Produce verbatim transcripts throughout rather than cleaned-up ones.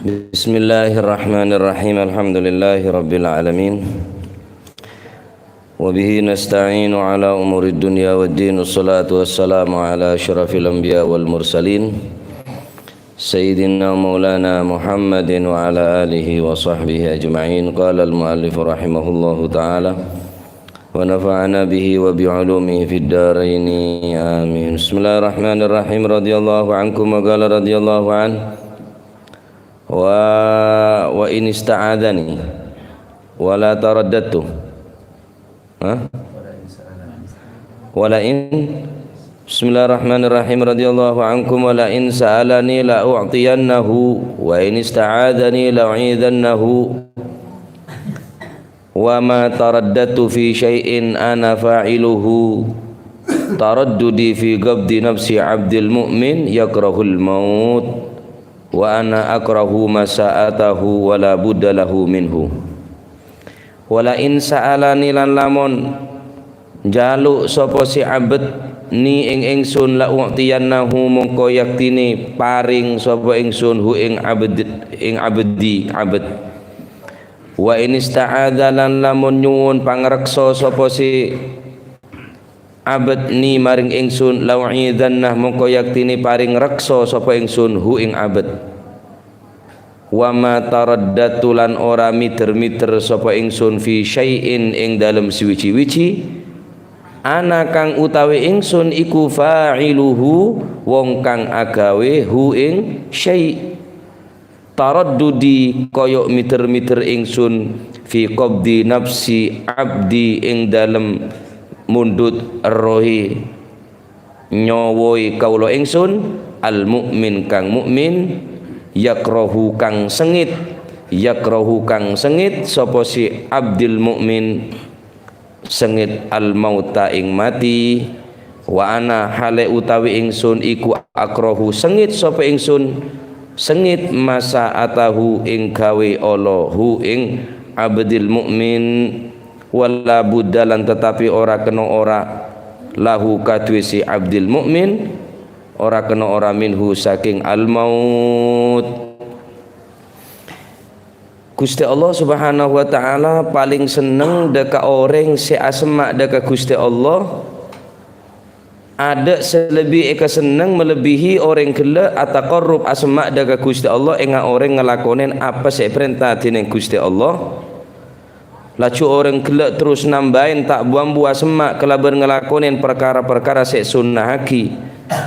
Bismillahirrahmanirrahim. Alhamdulillahirabbil alamin. Wa bihi nasta'inu ala umurid dunya waddin. Wassalatu wassalamu ala asyrafil anbiya wal mursalin, Sayyidina Maulana Muhammadin wa ala alihi wa sahbihi ajma'in. Qala al-muallif rahimahullahu ta'ala, wa nafa'ana bihi wa bi ulumihi fid daraini. Amin. Bismillahirrahmanirrahim. Radhiyallahu ankum wa qala radhiyallahu an. Wa, wa in ista'adzani wa la taraddadtu. Hah? Wa la in, Bismillahirrahmanirrahim. Radhiyallahu ankum. Wa la in sa'alani la u'tiyannahu. Wa in ista'adzani la u'idhannahu. Wa ma taraddadtu fi syai'in ana fa'iluhu. Taraddudi fi qabdi nafsi abdil mu'min yakrahul maut. Wa ana akrahu masa'atahu wa la budda lahu minhu. Wa la in sa'alani, lan lamon njaluk sapa se abet ni ing ingsun, la u'tiyannahu, mongko yaktine paring sapa ingsun hu ing abed-, ing abdi, abet. Wa in ista'adza, lan lamon nyuwun pangreksa sapa se abet ni maring ingsun, la u'idhanna, mongko yaktine paring reksa sapa ingsun hu ing abet. Wa ma taraddadtu, lan ora mider-mider sapa ingsun, fi syai'in, ing dalem sawiji-wiji, ana kang utawi ingsun iku fa'iluhu, wong kang agawe hu ing syai'. Taraddudi, kaya mider-mider ingsun, fi qabdi nafsi abdi, ing dalem mundhut errohe, nyowoi kaula ingsun, al mukmin, kang mukmin, yakrahu, kang sengit, yakrahu, kang sengit sapa si abdil mukmin, sengit al mauta, ing mati. Wa ana, hale utawi ingsun iku, akrahu, sengit sapa ingsun, sengit masa'atahu, ing gawe Allah, hu ing abdil mukmin. Wala budda, lan tetapi ora kena ora, lahu, kaduwe si abdil mukmin, ora kena ora, minhu, saking al maut. Guste Allah Subhanahu wa Ta'ala paling seneng dha' ka oreng se asemma' dha' ka Guste Allah. Adha' se lebbi ekasenneng malebbihi oreng gella' ataqarrub, asemma' dha' ka Guste Allah, enga' oreng ngalakonen apa se eparenta dening Guste Allah. Laju oreng gella' terros nambahen ta' bu-ambu asemma' kalaban ngalakonen parkara-parkara se esunnahagi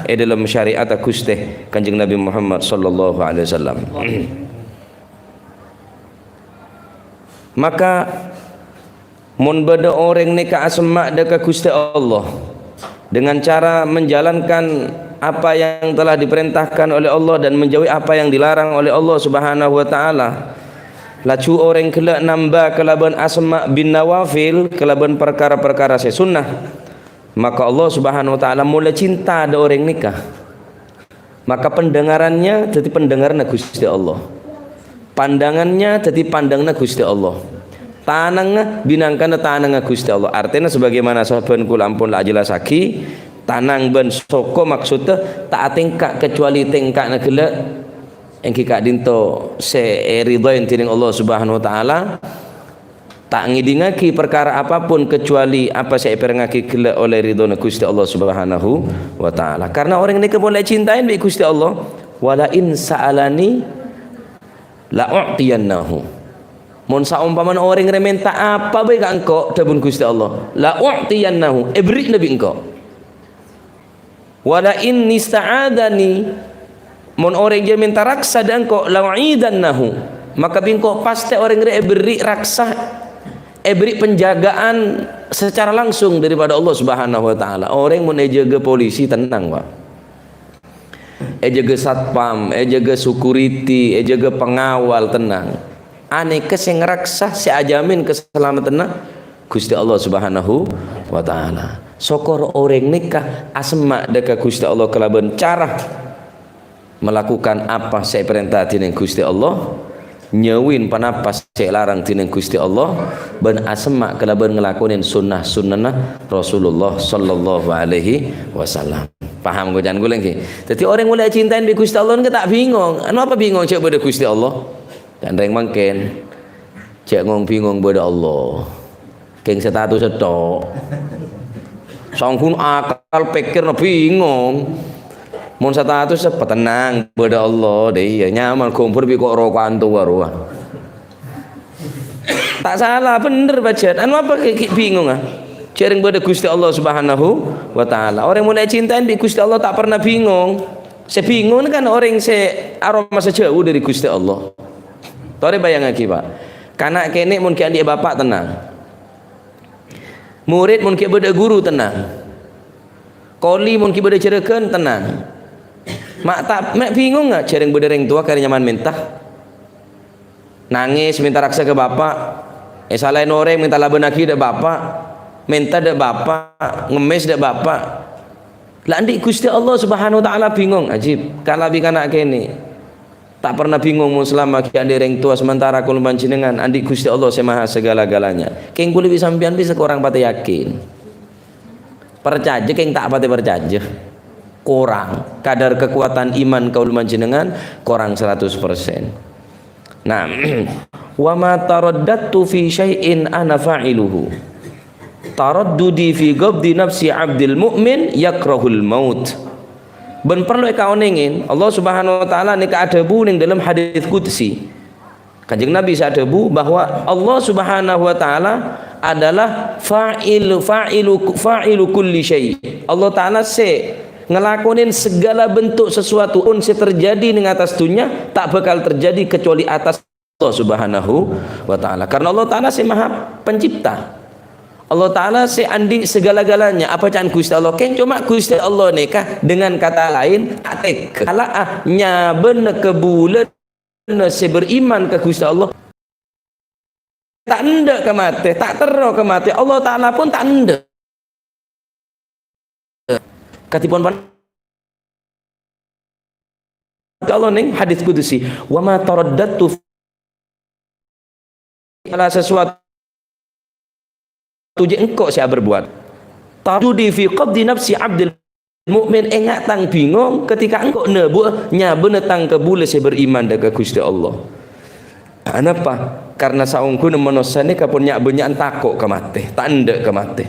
e dhalem syariatta Guste Kanjeng Nabi Muhammad sallallahu alaihi wasallam. Maka, mon badha oreng neka asemma' dha' ka Guste Allah dengan cara menjalankan apa yang telah diperintahkan oleh Allah dan menjauhi apa yang dilarang oleh Allah Subhanahu wa Ta'ala, laju oreng gella' namba kalaban asemma' bin nawafil, kalaban parkara-parkara se sunnah, maka Allah Subhanahu wa Ta'ala mula cinta dha' oreng neka. Maka pendengarannya dadi pendengaranna Gusti Allah. Pandangannya dadi pandanganna Gusti Allah. Tanangnga binangkana tanangnga Gusti Allah. Artena sebagaimana saban kula ampon la ajelasagi, tanang ban soko maksudda ta' atengka kecuali tengka'na gella', enggi ka'dinto se eridhoi dening Allah Subhanahu wa Ta'ala. Ta' ngedingngagi parkara apapun kecuali apa se eparengngagi gella' olle ridhona Gusti Allah Subhanahu wa Ta'ala. Karna oreng neka pole ecintae bi' Gusti Allah, "Wala in sa'alani la u'tiyannahu." Mon saompamana oreng re menta apa bae ka engko', dhabun Gusti Allah, "La u'tiyannahu," eberri'na bi' engko'. "Wala in ista'adzani," mon oreng jareya menta raksa dha' engko', "la u'idzannahu," maka bi' engko' pastè oreng rè èberri' raksa, èberri' penjagaan secara langsung daripada Allah Subhanahu wa Ta'ala. Oreng mon èjâgâ polisi, tenang, Pak. Èjâgâ satpam, èjâgâ security, èjâgâ pengawal, tenang. Anèka sè ngaraksa, sè ajamin kasalameddhânna Ghustè Allah Subhanahu wa Ta'ala. Sokor orèng nèka asemma' dâ' ka Ghustè Allah kalabân cara malakukan apa sè èparènta dhinèng Ghustè Allah, nyauwin ponapa sè èlarang dhinèng Ghustè Allah, bân asemma' kalabân ngalakonè sunnah-sunnahna Rasulullah sallallahu alaihi wasallam. Paham koca'an kaulâ, ngghi? Dhâddhi, orèng molaè ècèntaè bi' Ghustè Allah nèka ta' bingong. Anu apa bingong jhâ' bâdâ Ghustè Allah? Kan rèng mangkèn. Jhâ' ngong-bingong bâdâ Allah. Kèng status sèttong. Sangghun akal pèkkèrra bingong. Mon status apa? Tenang, bâdâ Allah. Dâ iyâ, nyaman ghâmbhâr bi' ko' roko'an towa rowa. Ta' sala, bhender pajhât. Anu apa ghi', ghi' bingong, ah? Jhâ' rèng bâdâ Ghustè Allah Subhanahu wa Ta'ala. Orèng molaè ècèntaè bi' Ghustè Allah ta' pernah bingong. Sè bingong kan orèng sè aromasa jhâu dâri Ghustè Allah. Torè bâjângaghi, Pak. Kana' kènè' mon ghi' andi' bapa' tenang. Morèd mon ghi' bâdâ ghuru tenang. Koli mon ghi' bâdâ jhurâghân tenang. Ma' ta', ma' bingong, ah, jhâ' rèng bâdâ rèng towa karè nyaman mènta. Nangès mènta raksa ka bapa'. Èsalaè orèng mènta labânaghi dâ' bapa'. Mènta dâ' bapa', ngemmès dâ' bapa'. La andi' Ghustè Allah Subhanahu wa Ta'ala bingong, ajib, kalabhi kana' kènè'. Ta' pernah bingong mon salama ghi' andi' rèng towa, sementara kaulâ panjhennengngan andi' Ghustè Allah sè maha segala-galanya. Kèng kaulâ bi' sampèyan bisa korang patè yakin. Parcajâ kèng ta' patè parcajâ. Korang. Kadar kekuatan iman kaulâ panjhennengngan korang seratus persen. Nah, "Wa ma taraddadtu fi syai'in ana fa'iluhu. Taraddudi fi qabdi nafsi abdil mu'min yakrahul maut." Bân parlo èkaonèngè, Allah Subhanahu wa Ta'ala nèka adhâbu neng dâlem hadits qudsi. Kanjeng Nabi sè adhâbu bahwa Allah Subhanahu wa Ta'ala adalah fa'il, fa'ilu, fa'ilu kulli syai'. Allah Ta'ala sè ngalakonè segala bentuk sesuatu pon sè terjadi neng attas dhunnya, ta' bhâkal terjadi kecuali attas Allah Subhanahu wa Ta'ala. Karena Allah Ta'ala sè Maha Pencipta. Allah Ta'ala sè andi' segala-galanya. Apa ca'an Ghustè Allah? Kèng coma Ghustè Allah nèka, dengan kata lain, ta' tega. Ala, ah, nyabâna ka bulâ sè beriman ka Ghustè Allah. Ta' endâ' ka matè, ta' terro ka matè. Allah Ta'ala pon ta' endâ'. Kadhipon pan-, Allah neng hadits qudsi, "Wa ma taraddadtu fi ala sesuatu jhâ' engko' sè aberbuat. Taraddudi fi qabdi nafsi abdil mu'min, enga' tang bingong ketika engko' nabhuwâ nyabâna tang ka bulâ sè beriman dâ' ka Ghustè Allah." Anapa? Karena saongghuna manossa nèka pon nya'-bânnya'an tako' ka matè, ta' endâ' ka matè.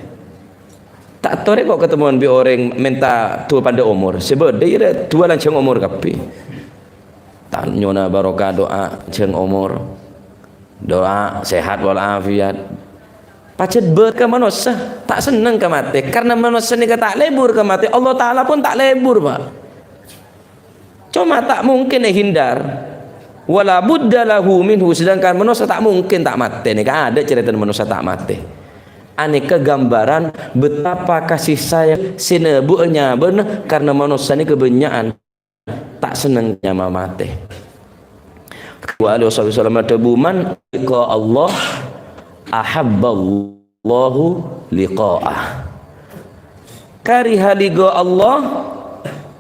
Ta' torè ko' katemmowan bi' orèng mènta duwâ pandâ' omor. Sè bâdâ iyâ duwâ lanjhâng omor kabbhi. Tanyona barokah do'a jhâng omor. Do'a sehat wal afiat. Pajhât bâdâ ka manossa, ta' senneng ka matè. Karena manossa nèka ta' lebur ka matè, Allah Ta'ala pon ta' lebur, Pak. Coma ta' mungkin èhindar. Wala budda lahu minhu, sedangkan manossa ta' mungkin ta' matè. Nèka adâ' carètana manossa ta' matè. Anèka gambaran betapa kasih sayang sè nabhuwâ nyabâna karena manossa nèka bânnya'an ta' senneng nyama matè. Wa alihi wasahbihi wasallam adhâbu, "Man liqa Allah, ahabballahu liqa'ah. Kariha liqa Allah,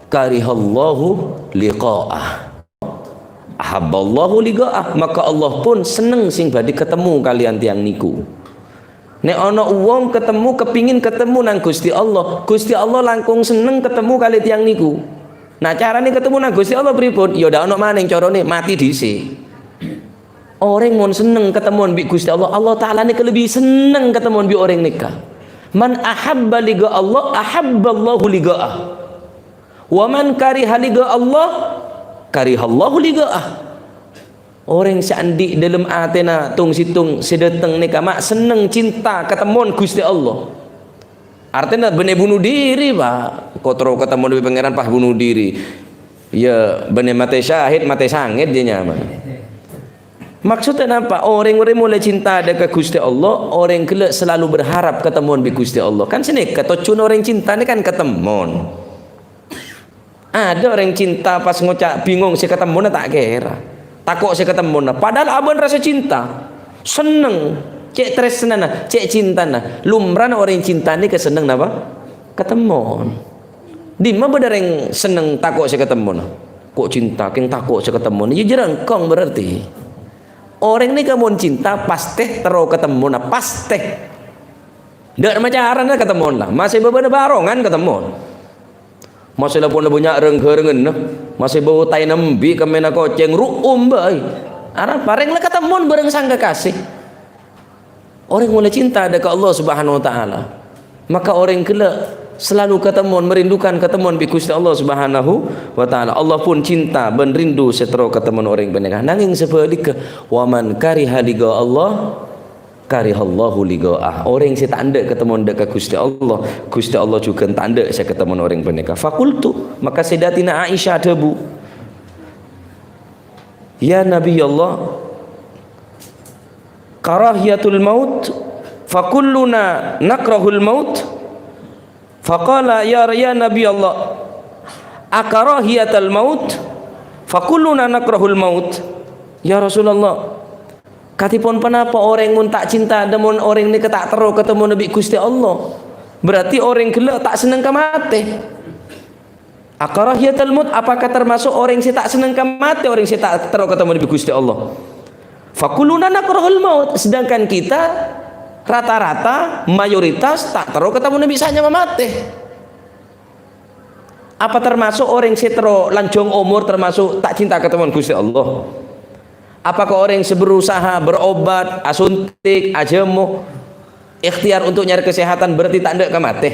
karihallahu liqa'ah. Ahabballahu liqa'ah, maka Allah pon senneng sè bhâdhi katemmo kalèyan tiyang nèko." Nè' ana wong katemmo, kepingin katemmo nang Ghustè Allah, Ghustè Allah langkong senneng katemmo kalè tiyang nèko. Nah, carana katemmo nang Ghustè Allah pripun? Ya, dâ' ana manèng carana, matè dhisik. Orèng mon senneng katemmowan bi' Ghustè Allah, Allah Ta'ala nèka lebbi senneng katemmowan bi' orèng nèka. "Man ahabba liqa Allah, ahabballahu liqa'ah. Wa man kariha liqa Allah, karihallahu liqa'ah." Orèng sè andi' dâlem atèna tong-sèttong sè dâteng nèka ma' senneng cinta katemmowan Ghustè Allah. Artèna bânnè bunuh diri, Pak. Ko' terro katemmowan bi' Pangèran pas bunuh diri. Ya, bânnè matè syahid, matè sangèt jâ' nyaman. Maksudnya napa? Orèng-orèng molaè cinta dâ' ka Ghustè Allah, orèng ghellâ' selalu berharap katemmowan bi' Ghustè Allah. Kan sanèka tojjhuwânna orèng cinta nèka kan katemmowan. Adâ' orèng cinta pas ngoca' bingong sè katemmona ta' kèra. Tako' sè katemmona. Padahal abâ'na rasa cinta. Senneng. Cè' tarèsnana, cè' cintana. Lumrana orèng cinta nèka senneng napa? Katemmon. Dimma bâdâ orèng senneng tako' sè katemmona? Ko' cinta, kèng tako' sè katemmona. Iyâ jârângkong berarti. Orèng nèka mon cinta, pastè terro katemmona. Pastè. Dâ' macarana katemmon la. Masè bâbâna bârongan katemmon. Masè la pon bânnya' reng-ghârengnganna, masè bâu taè nembi' kemmèna kocèng, ru'um bhâi. Arapa? Rèng la katemmon bhâreng sang kakasè. Orèng molaè cinta dâ' ka Allah Subhanahu wa Ta'ala, maka orèng ghellâ' selalu katemmon, merindukan katemmon bi' Ghustè Allah Subhanahu wa Ta'ala. Allah pun cinta bân rindu sè terro katemmon orèng panèka. Nangèng sabhâligghâ, "Wa man kariha liqa Allah, karihallahu liqa'ah." Orèng sè ta' endâ' katemmon dâ' ka Ghustè Allah, Ghustè Allah jhughân ta' endâ' sè katemmon orèng panèka. Faqultu, maka Sayyidatina Aisyah adhâbu, "Ya Nabi Allah, karahiyatul maut, fakulluna nakrahul maut." Faqala, "Ya, ya Nabi Allah, akarahiyatal maut, fakulluna nakrahul maut." "Ya Rasulullah, kadhipon ponapa orèng mon ta' cinta, mon orèng nèka ta' terro katemmona bi' Ghustè Allah? Berarti orèng ghellâ' ta' senneng ka matè." Akarahiyatal maut, apakah termasuk orèng sè ta' senneng ka matè, orèng sè ta' terro katemmona bi' Ghustè Allah? Fakulluna nakrahul maut, sedangkan kita rata-rata, mayoritas ta' terro katemmona bi' sè nyama matè. Apa termasuk orèng sè terro lanjhâng omor termasuk ta' cinta katemmona Ghustè Allah? Apakah orèng sè berusaha berobat, asuntik, ajhâmo, ikhtiar untuk nyarè kasèhadhân berarti ta' endâ' ka matè?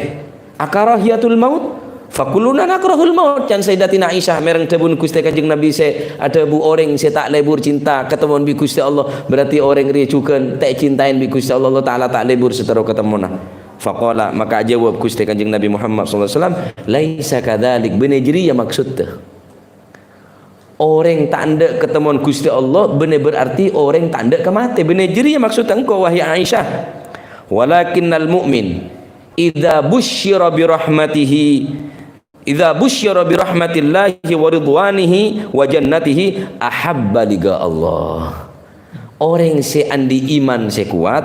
Akarahiyatul maut? Fakulluna nakrahul maut. Can Sayyidatina Aisyah mèreng dhâbuna Ghustè Kanjeng Nabi sè adhâbu orèng sè ta' lebur cinta katemmon bi' Ghustè Allah, berarti orèng rèya jhughân ta' ècintaèn bi' Ghustè Allah, Allah Ta'ala ta' lebur sè terro katemmona. Faqala, maka ajâwâb Ghustè Kanjeng Nabi Muhammad sallallahu alaihi wasallam, "Laisa kadzalik," bânnè jârèya maksodda. Orèng ta' endâ' katemmon Ghustè Allah, bânnè berarti orèng ta' endâ' ka matè. Bânnè jârèya maksodda engko', wahai Aisyah. "Walakinnal mu'min, idza busyira bi rahmatihi, idza busyira bi rahmatillahi wa ridwanihi wa jannatihi, ahabba liqa Allah." Orèng sè andi' iman sè kowat,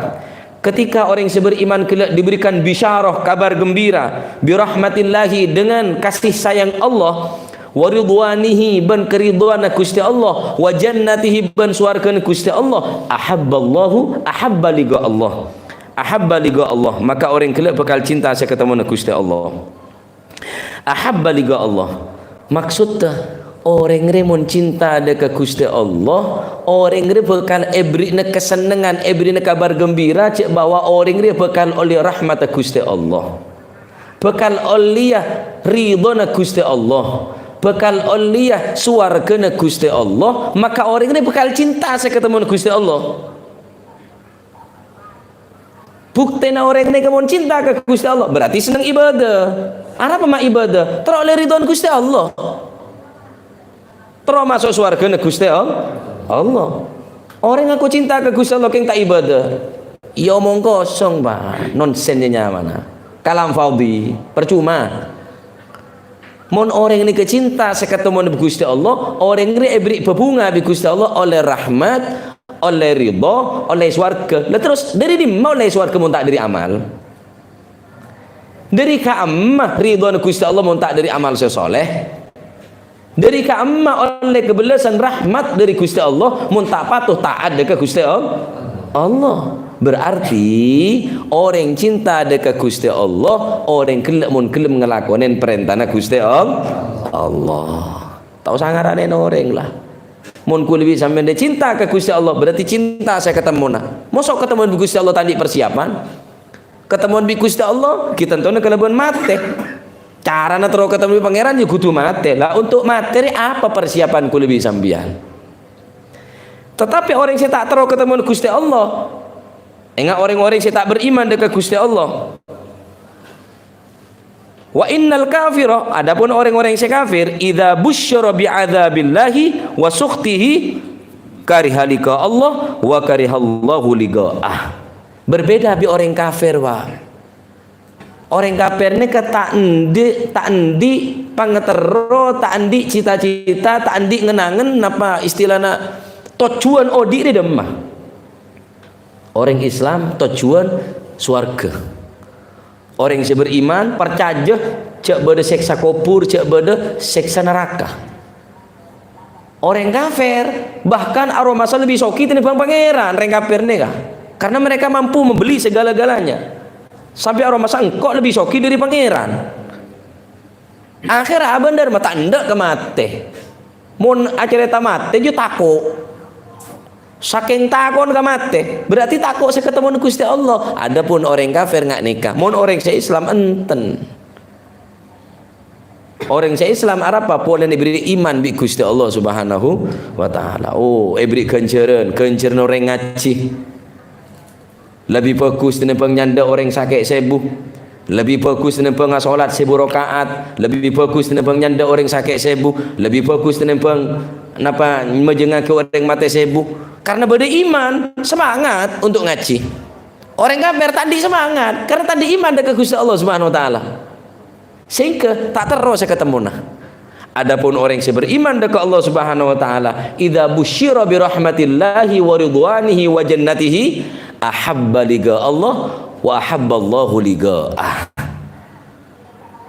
ketika orèng sè beriman ghellâ' diberikan bisyarah, kabar gembira, bi rahmatillahi, dengan kasih sayang Allah, wa ridwanihi, bân karidhoanna Ghustè Allah, wa jannatihi, bân sowarghâna Ghustè Allah, ahabballahu, ahabba liqa Allah. Ahabba liqa Allah, maka orèng ghellâ' bhâkal cinta sè katemmona Ghustè Allah. Ahabba liqa Allah. Maksodda, orèng rè mon cinta dâ' ka Ghustè Allah, orèng rè bhâkal èberri'na kasennengngan, èberri'na kabar gembira, jhâ' bahwa orèng rè bhâkal ollè rahmatta Ghustè Allah. Bhâkal ollèya ridhona Ghustè Allah. Bhâkal ollèya sowarghâna Ghustè Allah. Maka orèng rè bhâkal cinta sè katemmona Ghustè Allah. Buktèna orèng nèka mon cinta ka Ghustè Allah, berarti senneng ibadah. Arapa ma' ibadah? Terro ollè ridhona Ghustè Allah. Terro maso' sowarghâna Ghustè All-, Allah. Orèng ngako cinta ka Ghustè Allah kèng ta' ibadah, iyâ omong kosong, Pak. Nonsèn nyamana. Kalam fadhi, percuma. Mon orèng nèka cinta sè katemmona bi' Ghustè Allah, orèng rè èberri' bhâbhunga bi' Ghustè Allah, ollè rahmat, ollè ridho, ollè sowarghâ. Lah terros dâri dimma ollè sowarghâ mon ta' dâri amal? Dâri ka'emma ridhona Ghustè Allah mon ta' dâri amal sè soleh? Dâri ka'emma ollè kabellâsân rahmat dâri Ghustè Allah mon ta' pato ta'at dâ' ka Ghustè All-, Allah? Berarti orèng cinta dâ' ka Ghustè Allah, orèng ghellâ' mon ghellem ngalakonè parèntana Ghustè All-, Allah. Ta' osa ngaranè orèng la. Mon kulâ bi' sampèyan cinta ka Ghustè Allah, berarti cinta sè katemmona. Moso' katemmon bi' Ghustè Allah ta' andi' persiapan? Katemmon bi' Ghustè Allah, ghi' tantona kalabân matè. Carana terro katemmon bi' Pangèran ya kodhu matè. Lah, untuk matè rè apa persiapan kulâ bi' sampèyan? Tetapi orèng sè ta' terro katemmon Ghustè Allah, enga' orèng-orèng sè ta' beriman dâ' ka Ghustè Allah. Wa innal kafira, adapun orèng-orèng sè kafir, idza busyira bi adzabillahi wa sukhtihi, kariha liqa Allah wa karihallahu liqa'ah. Berbeda bi' orèng kafir, Pak. Orèng kafir nèka ta' andi', ta' andi' pangaterro, ta' andi' cita-cita, ta' andi' ngen-angen, napa istilana, tojjhuwân odi' rè dâ' emma. Orèng Islam tojjhuwân sowarghâ. Orèng sè beriman parcajâ jhâ' bâdâ sèksa kobhur, jhâ' bâdâ sèksa naraka. Orèng kafir bahkan aromasa lebbi soghi tènèbâng Pangèran, rèng kafir nèka. Karena mereka mampu membeli segala-galanya. Sampè' aromasa engko' lebbi soghi dâri Pangèran. Akhèr abândhâr ma' ta' endâ' ka matè. Mon acarèta matè, jâ tako'. Sakèng tako'na ka matè, berarti tako' sè katemmo Ghustè Allah. Adapun orèng kafir nga' nèka. Mon orèng sè Islam, enten. Orèng sè Islam arapa? Polana èberri' iman bi' Ghustè Allah Subhanahu wa Ta'ala. Oh, èberri' ghânjhârân, ghânjhârânna orèng ngajhi. Lebbi bhâghus tènèmbhâng nyandhâ' orèng sakè' sèbu. Lebbi bhâghus tènèmbhâng asolat sèbu raka'at. Lebbi bhâghus tènèmbhâng nyandhâ' orèng sakè' sèbu. Lebbi bhâghus tènèmbhâng napa majengngaghi orèng matè sèbu. Karena bâdâ iman, semangat untuk ngajhi. Orèng kafir ta' andi' semangat, karena ta' andi' iman dâ' ka Ghustè Allah Subhanahu wa Ta'ala. Sehingga ta' terro sè katemmona. Adapun orèng sè beriman dâ' ka Allah Subhanahu wa Ta'ala, "Idza busyira bi rahmatillahi wa ridwanihi wa jannatihi, ahabba liqa Allah wa ahabballahu liqa'ah."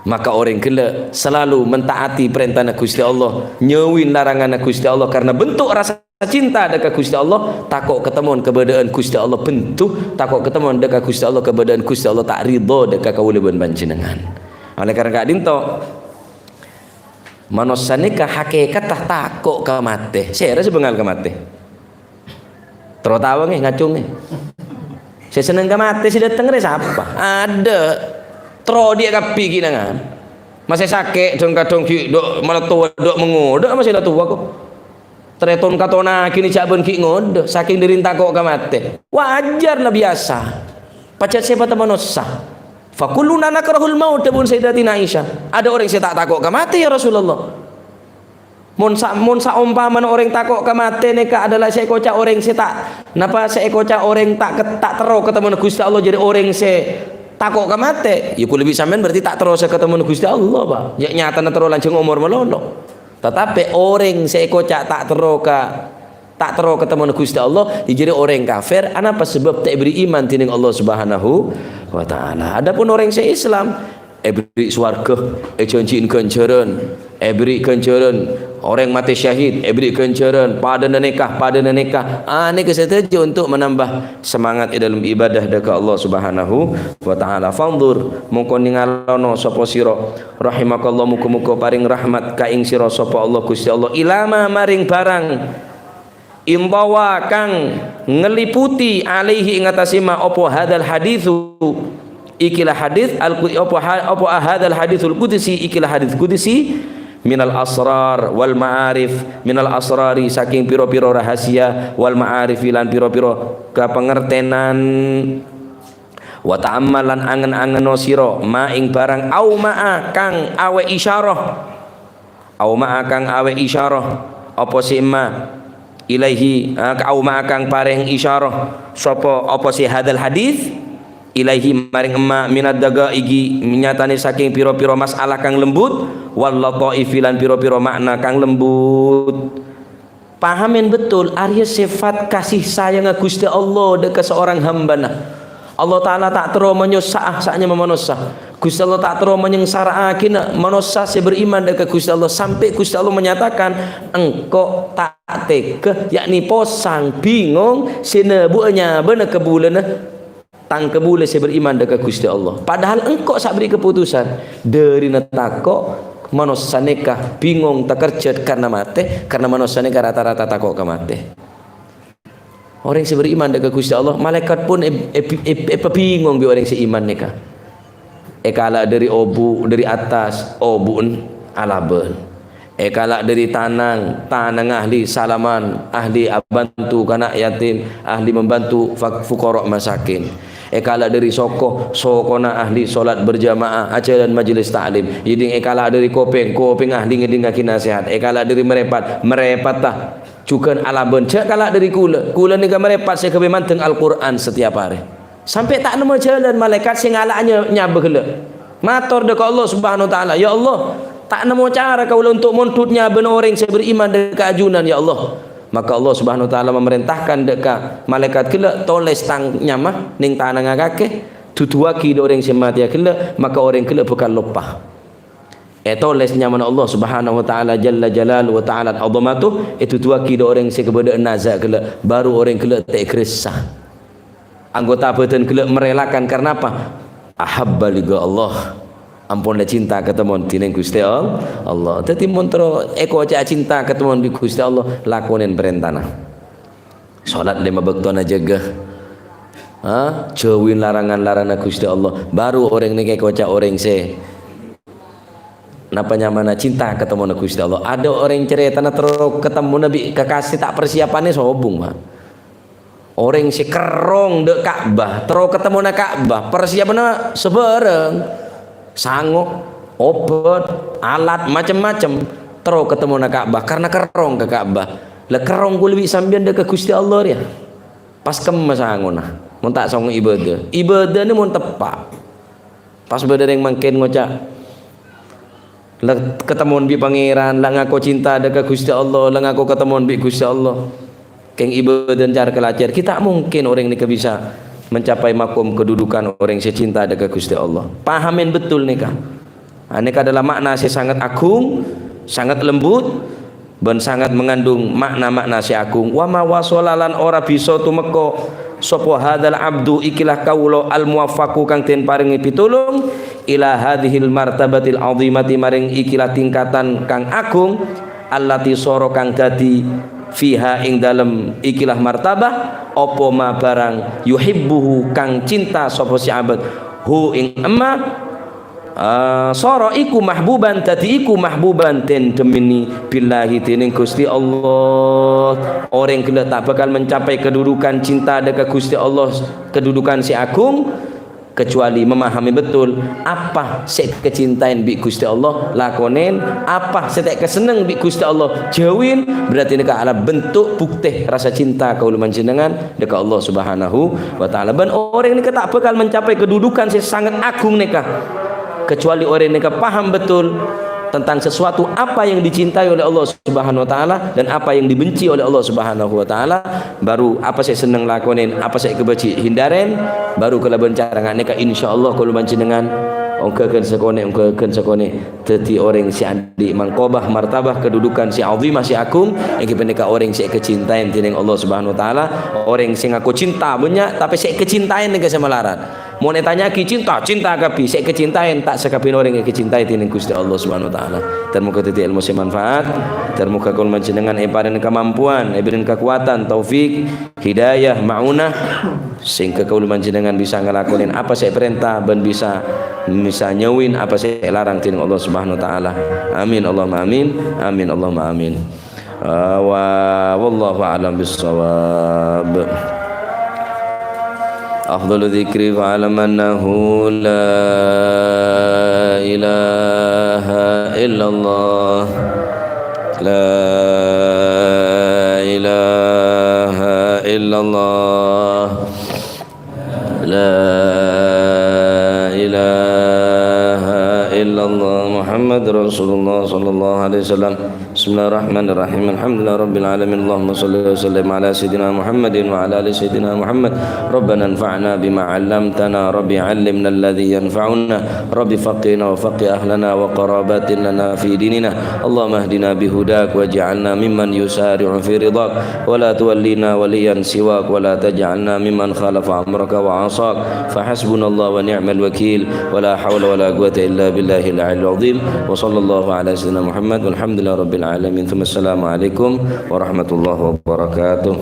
Maka orèng ghellâ' salalu mentaati parèntana Ghustè Allah, nyauwi laranganna Ghustè Allah karena bentuk rasa cinta dâ' ka Ghustè Allah, tako' katemmo kabâdâ'ân Ghustè Allah, bentuk tako' katemmo dâ' ka Ghustè Allah, kabâdâ'ân Ghustè Allah ta' ridho dâ' ka kaulâ bân panjhennengngan. Oleh karena ka'dinto, manossa nèka hakèkatta tako' ka matè. Sèra sè bângal ka matè? Terro tao ngè, ngacungè. Sè senneng ka matè sè dâteng rè sapa? Adâ'. Terro odi'â kabbhi ghi' nangan. Masè sakè', dhâng-kadhâng ghi' dâ' mala towa, dâ' mangodâ masè la towa ko. Tarètan katonaghi nè jhâ' bân ghi' ngodâ, sakèng dâri tako' ka matè. Wajar la biyasa. Pajhât sèpatta manossa. "Fa kulluna nakrahul maut," dhâbuna Sayyidatina Aisyah. Adâ' orèng sè ta' tako' ka matè, ya Rasulullah. Mon sa-, mon saompamana orèng tako' ka matè nèka adalah sè èkoca' orèng sè ta', napa sè èkoca' orèng ta' ke-, ta' terro katemmona Ghustè Allah jârèya orèng sè tako' ka matè, ya kulâ bi' sampèyan berarti ta' terro sè katemmona Ghustè Allah, Pak. Ya nyatana terro lanjhâng omor malolo. Tatapè orèng sè èkoca' ta' terro ka, ta' terro katemmona Ghustè Allah, ya jârèya orèng kafir, anapa sabâb ta' èberri' iman dhinèng Allah Subhanahu wa Ta'ala. Adapun orèng sè Islam, èberri' sowarghâ, èjhânjhi'in ghânjhârân, èberri' ghânjhârân, orèng matè syahid, èberri' ghânjhârân, padâna nèka, padâna nèka. Ah, nèka sadhâjâ untuk menambah semangat è dâlem ibadah dâ' ka Allah Subhanahu wa Ta'ala. Fanzur, mongko nèngalana sapa sira, rahimakallah, moga-moga parèng rahmat ka ing sira sapa Allah, Ghustè Allah, ila ma maring bhârang intawa kang ngliputi alaihi ing atase ma apa hadzal haditsu ikilah hadits al apa ha-, apa hadzal haditsul qudsi ikilah hadits qudsi minal asrar wal ma'arif minal asrari saking pira-pira rahasia wal ma'arifi lan pira-pira kapangertenan wa ta'ammal lan angen-angeno sira ma ing barang au ma'a kang awe isyarah Au ma'a kang awe isyarah, apa sè emma ilaihi, ah, ka-, au ma'a kang pareng isyarah, sapa, apa sè hadal hadis, ilaihi maring emma minad daqaiqi, nyatane saking pira-pira masalah kang lembut, wal lataifi lan pira-pira makna kang lembut. Pahamen betul, arya sifat kasih sayang Gusti Allah dha' ka seorang hambana. Allah Ta'ala ta' terro manyossa'a sa'nyama manossa. Gusti Allah ta' terro manyangsara'agina manossa sè beriman dha' ka Gusti Allah, sampai Gusti Allah menyatakan, "Engko' ta' tega, yakni posang, bingung, sè nabu'a nyabana kabulana tang kabula sè beriman dha' ka Gusti Allah." Padahal engko' sè aberri' keputusan. Dharina tako', manossa neka bingung, takerjat karena mate, karena manossa neka rata-rata tako' ka mate. Orèng sè beriman dha' ka Gusti Allah, malaikat pun ep-, ep-, ep-, epabingung bi' orèng sè iman nèka. Èkala' dhâri obu', dhâri attas, obu'en alabân. Èkala' dhâri tanang, tanang ahli salaman, ahli abantu kana' yatim, ahli membantu fak-, fuqara masakin. Èkala' dhâri soko, sokona ahli sholat berjamaah, ajhâlân majelis ta'lim. Yèding èkala' dhâri kopèng, kopèng ahli ngèdingngaghi nasehat. Èkala' dhâri marèpat, marèpatta jhughân alabân, jhâ' kala' dhâri kulâ. Kulâ nèka marèpat sè ghâbây mandeng Al-Qur'an setiap arè. Sampè' ta' nemmo jhâlân, malaèkat sè ngala'a nya-, nyabâ ghellâ'. Mator dha' ka Allah Subhanahu wa Ta'ala, "Ya Allah, ta' nemmo cara kaulâ untuk mondhut nyabâna orèng sè beriman dha' ka ajunan, ya Allah." Maka Allah Subhanahu wa Ta'ala mamarèntahkan dha' ka malaèkat ghellâ', "Tolès tang nyama neng tanangnga kakè, duduwaghi dha' orèng sè matèya ghellâ', maka orèng ghellâ' bhâkal loppa." Ètolès nyamana Allah Subhanahu wa Ta'ala Jalla Jalaluhu wa Ta'ala Azamatuh, èduduwaghi dha' orèng sè kabâdâ'ân naza' ghellâ', baru orèng ghellâ' ta' ègressa. Anggota badan ghellâ' merelakan karena apa? Ahabba liqa Allah. Ampon la cinta katemmo dhinèng Ghustè All-, Allah. Dhâddhi mon terro èkoca' cinta katemmo bi' Ghustè Allah, lakonè parèntana. Sholat lèma bâktona jâgâ. Ha? Jhâuwi larangan-laranganna Ghustè Allah. Baru orèng nèka èkoca' orèng sè napa nyamana cinta katemmo Ghustè Allah. Ada orèng carètana terro katemmo bi' kakasè ta' persiapanè sobung, Pak. Orèng sè kerrong dâ' Ka'bah, terro katemmo Ka'bah, persiapanna sabârâng. Sango, obât, alat, macem-macem. Terro katemmo Ka'bah, karena kerrong ka Ka'bah. La kerrong kaulâ bi' sampèyan dâ' ka Ghustè Allah rèya. Pas kemma sangona, mon ta' songo ibâdâ. Ibâdâna mon teppa'. Pas bâdâ rèng mangkèn ngoca', "La katemmo bi' Pangèran, la ngako cinta dâ' ka Ghustè Allah, la ngako katemmo bi' Ghustè Allah." Kèng ibâdâna car-kalacèr, ghi' ta' mungkin orèng nèka bisa mencapai makom kedudukan orèng sè cinta dâ' ka Ghustè Allah. Pahamèn betul nèka. Nah, nèka adalah makna sè sangat agung, sangat lembut, bân sangat mengandung makna-makna sè agung. "Wa ma wasala," lan ora bisa tumeka sapa hadzal abdu, ikilah kaulâ, al muwaffaqu kang den parèngè pitulung, ila hadzihil martabatil azimati, maring ikilah tingkatan kang agung, allati sara kang dâddhi, fiha ing dalem ikilah martabah, apa ma barang, yuhibbuhu kang cinta sapa si abad, hu ing emma, Ah, sara iku mahbuban, dâddhi iku mahbuban, den dhemmeni billahi, dhinèng Ghustè Allah. Orèng ghellâ' ta' bhâkal mencapai kedudukan cinta dâ' ka Ghustè Allah, kedudukan sè agung, kecuali memahami betul apa sè èkacintaè bi' Ghustè Allah, lakonè, apa sè ta' èkasenneng bi' Ghustè Allah, jhâuwi, berarti nèka adalah bentuk buktè rasa cinta kaulâ panjhennengngan dâ' ka Allah Subhanahu wa Ta'ala. Bân orèng nèka ta' bhâkal mencapai kedudukan sè sangat agung nèka, kecuali orèng nèka paham betul tentang sesuatu apa yang dicintai oleh Allah Subhanahu wa Ta'ala dan apa yang dibenci oleh Allah Subhanahu wa Ta'ala. Baru apa sè senneng lakonè, apa sè èkabhâji hindarè, baru kalabân cara nganèka, insyaallah, kaulâ panjhennengngan ongghâghân sakonè', ongghâghân sakonè'. Dâddhi orèng sè andi' mangkobah, martabah, kedudukan sè azimah, sè agung, èngghi panèka orèng sè èkacintaè dhinèng Allah Subhanahu wa Ta'ala, orèng sè ngako cinta bânnya', tapè sè èkacintaè nèka sè malarat. Mon ètanya'aghi cinta, cinta kabbhi, sè èkacintaè ta' sakabbhiyânna orèng èkacintaè dhinèng Ghustè Allah Subhanahu wa Ta'ala. Dhân moghâ dâddhi èlmo sè manfaat, dhân moghâ kaulâ panjhennengngan èparèngè kamampuan, èbèrri'è kakowadhân, taufik, hidayah, ma'unah, sehingga kaulâ panjhennengngan bisa ngalakonè apa sè èparènta bân bisa, bisa nyauwin apa sè èlarang dhinèng Allah Subhanahu wa Ta'ala. Amin, Allahumma amin. Amin, Allahumma amin. Ah, wa-, wallahu a'lam bissawab. Afdalu dzikri fa'lam annahu la ilaha illallah. La ilaha illallah. La ilaha illallah Muhammad Rasulullah sallallahu alaihi wasallam. Bismillahirrahmanirrahim. Alhamdulillahirabbil alamin. Allahumma shalli wa sallim ala sayyidina Muhammadin wa ala ali sayyidina Muhammad. Rabbana anfa'na bima 'allamtana. Rabbi 'allimna alladzi yanfa'una. Rabbi faqqihna wa faqqih ahlana wa qarabatin lana fi dinina. Allahumma ihdina bihudak waj'alna mimman yusari'u fi ridhak. Wa la tuwallina waliyan siwak. Wa la taj'alna mimman khalafa amraka wa 'asak. Fa hasbunallahu wa ni'mal wakil. Wa la haula wa la quwwata illa billahil 'aliyyil 'azhim. Wa sallallahu ala sayyidina Muhammad walhamdulillahi rabbil 'alamin. Tsumma assalamu alaikum warahmatullahi wabarakatuh.